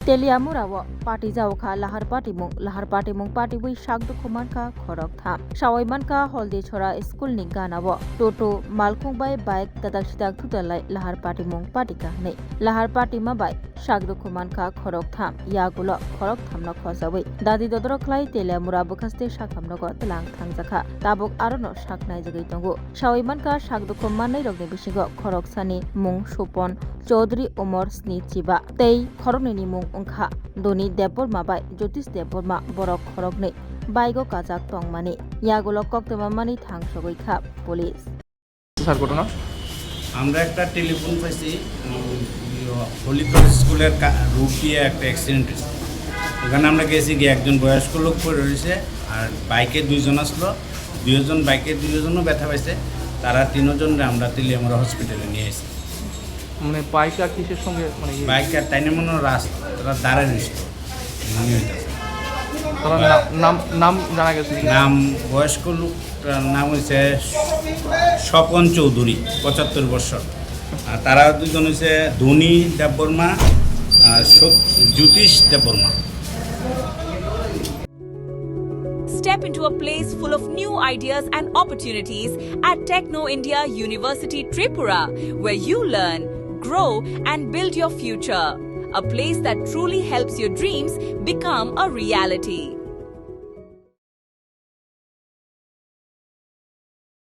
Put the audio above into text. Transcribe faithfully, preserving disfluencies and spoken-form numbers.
Teliamura o party jao kha lahar patimung, lahar patimung patiwi sak dukhu mankha khorok tham. Sawi mankha Holdechora school ni gana o toto malkhung bai bike tatak sitak thutalai lahar patimung patika hinwi. Lahar patima bai sak dukhu mankha khorok tham, yagulo khorok thamno khojawi dadi dodoro khlai Teliamura bwkhaste sakhamnogo tlang thangjakha. Tabuk arono sak naijagwi tongo. Sawi mankha sak dukhu mannai rokni bisingo khoroksani mung Supon Chaudhary, Umor sni chiba tei khoroknwini mung wngkha Doni Debbarma bai Jyotish Debbarma, borok khoroknwi bike o kajak tongmani. Yagulo koktwma manwi thangsogwi kha police. Sir, ঘটনা? আমরা একটা টেলিফোন পাইছি, উম, ইয়ে, হলিক্রস স্কুলের কা-, রোড দিয়ে একটা অ্যাক্সিডেন্ট হয়েছে। ওখানে আমরা গেছি, গিয়ে একজন বয়স্ক লোক পড়ে রয়েছে, আর বাইকে দুইজন আসলো, দুইজন বাইকে দুইজনও ব্যথা পাইছে। তারা তিনজনরে আমরা তেলিয়ামুড়া হসপিটালে নিয়ে আসি। মানে বাইক আর কিসের সঙ্গে, মানে ইয়ে? বাইক আর তাই না মনে হয় রাস্তা, তারা দাঁড়ায় নিছিল। মনে হইতাছে। তারা না-, নাম, নাম জানা গেছে কি? নাম, বয়স্ক লোকটার নাম হইছে স্বপন চৌধুরী, পঁচাত্তর বছর। আর তারা দুজন হইছে ধনী দেববর্মা আর সত-, জ্যোতিষ Debbarma. Step into a place full of new ideas and opportunities at Techno India University Tripura, where you learn, grow, and build your future. A place that truly helps your dreams become a reality.